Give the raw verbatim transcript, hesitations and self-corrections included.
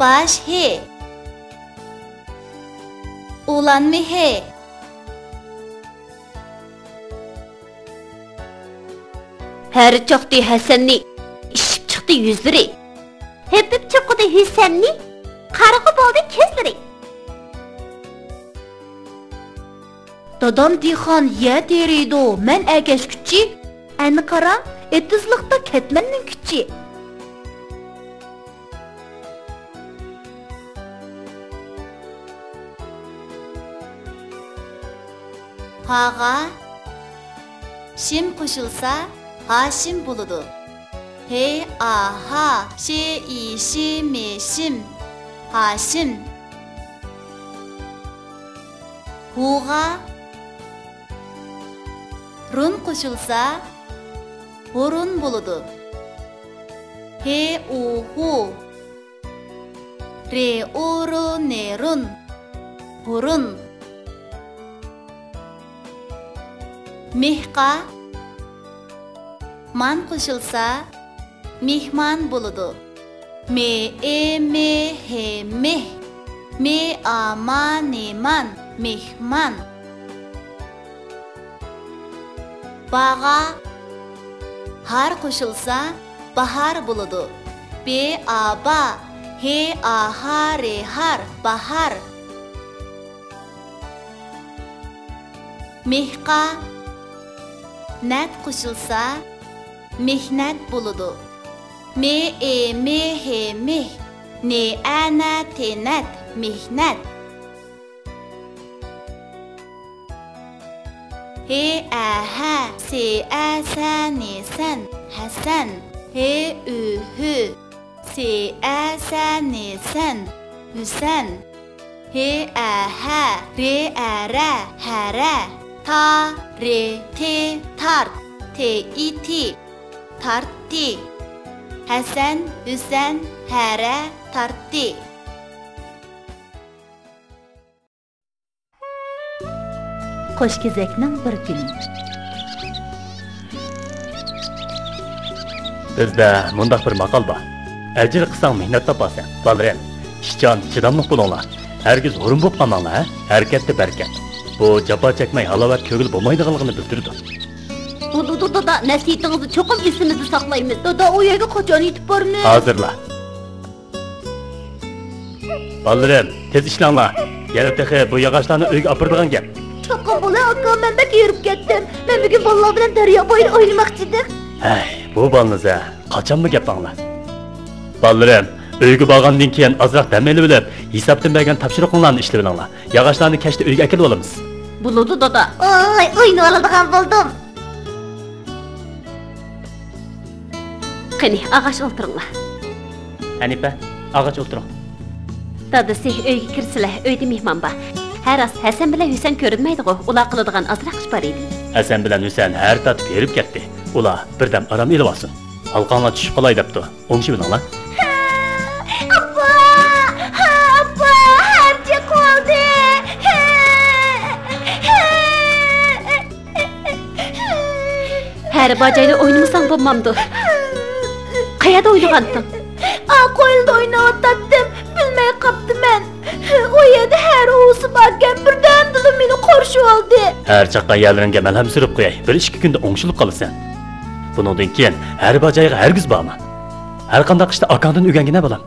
باش ھې. ئۇلانما ھې. ھەر چاقتى ھەسەننى، ئىششىپ چىقتى يۈزلىرى. ھېپىپ چوقۇدى ھۈسەننى، قارىغۇ بولدى كۆزلىرى. دادام دېھقان يەر تېرىيدۇ، مەن ئەگەشكۈچى. ئەنە قارا، ئېتىزلىقتا كەتمەننىڭ كۈچى. ھاغا شىم قوشۇلسا، ھاشىم بولىدۇ. ھې، ئا، ھا، شې، ئى، شى، مې، شىم. ھاشىم. ھۇغا رۇن قوشۇلسا، ھۇرۇن بولىدۇ. ھې، ئۇ، ھۇ. رې، ئۇ، رۇ، نې، رۇن. ھۇرۇن. مېھقا مان قوشۇلسا، مېھمان بولىدۇ. مې، ئې، مې، ھې، مېھ. مې، ئا، ما، نې، مان. مېھمان. باغا ھار قوشۇلسا، باھار بولىدۇ. بې، ئا، با. ھې، ئا، ھا، رې، ھار. باھار. مېھقا نەت قوشۇلسا، مېھنەت بولىدۇ. مې، ئې، مې، ھې، مېھ. نې، ئە، نە، تې، نەت. مېھنەت. ھې، ئە، ھە، سې، ئە، سە، نې، سەن. ھەسەن. ھې، ئۈ، ھۈ، سې، ئە، سە، نې، سەن. ھۈسەن. ھې، ئە، ھە، رې، ئە، رە، ھەرە. تا، رې، تې، تارت. تې، ئى، تى، تارتتى. ھەسەن، ھۈسەن، ھەرە، تارتتى. قوش كېزەكنىڭ بىر كۈنى. بىزدە مۇنداق بىر ماقال بار: ئەجىر قىلساڭ مېھنەت تاپارسەن. بالىلىرىم، ئىشچان، چىداملىق بولۇڭلار. ھەرگىز ھۇرۇن بولۇپ قالماڭلار، ھە؟ ھەرىكەتتە بەرىكەت. بۇ جاپا چەكمەي ھالاۋەت كۆڭۈل بولمايدىغانلىقىنى بىلدۈرىدۇ. بولىدۇ دادا، نەسىھىتىڭىزنى چوقۇم ئېسىمىزدە ساقلايمىز. دادا، ئۇ يەرگە قاچان يېتىپ بارىمىز؟ ھازىرلا. بالىلىرىم، تېز ئىشلەڭلار. يەنە تېخى بۇ ياغاچلارنى ئۆيگە ئاپىرىدىغان گەپ. چوقۇم بولە، ئاكا، مەن بەك ھېرىپ كەتتىم. مەن بۈگۈن بالىلار بىلەن دەريا بويىدا ئوينىماقچى ئىدىم. ھەي، بۇ بالىنىز ھە، قاچانمۇ گەپ ئاڭلاي؟ بالىلىرىم، ئۆيگە بارغاندىن كېيىن ئازراق دەم ئېلىۋېلىپ، ھېسابتىن بەرگەن تاپشۇرۇقۇڭلارنى ئىشلىۋېلىڭلار. ياغاچلارنى كەچتە ئۆيگە ئەكېلىۋالىمىز. بولىدۇ، دادا. ئاي، ئوينىۋالىدىغان بولدۇم. قېنى، ئاغاچ ئولتۇرۇڭلار. ھەنىپە، ئاغاچ ئولتۇرۇڭ. دادىسى، ئۆيگە كىرسىلە، ئۆيدە مېھمان بار. ھە، راست، ھەسەن بىلەن ھۈسەن كۆرۈنمەيدىغۇ، ئۇلار قىلىدىغان ئازراق ئىش بار ئىدى. ھەسەن بىلەن ھۈسەن ھەر تارتىپ ھېرىپ كەتتى. ئۇلار بىردەم ئارام ئېلىۋالسۇن. ھالقاڭلار چۈشۈپ قالاي دەپتۇ. ئوڭشىۋېلىڭلار. ھە، ئاپا! ھە، ئاپا! ھەر چىقىۋالدى! ھە! ھە! ھەر باجايدا ئوينىمىساڭ بولمامدۇ؟ قەيەردە ئوينىغانتىڭ؟ ئا، قويلىدا ئويناۋاتاتتىم، بىلمەي قاپتىمەن. ئۇ يەردە ھەر ئۇۋىسى باركەن، بىردەمدىلا مېنى قورشىۋالدى. ھەر چاققان يەرلىرىڭگە مەلھەم سۈرۈپ قوياي، بىر ئىككى كۈندە ئوڭشىلىپ قالىسەن. بۇنىڭدىن كېيىن ھەر باجايغا ھەرگىز بارما. ھەر قانداق ئىشتا ئاكاڭدىن ئۆگەنگىنە، بالام.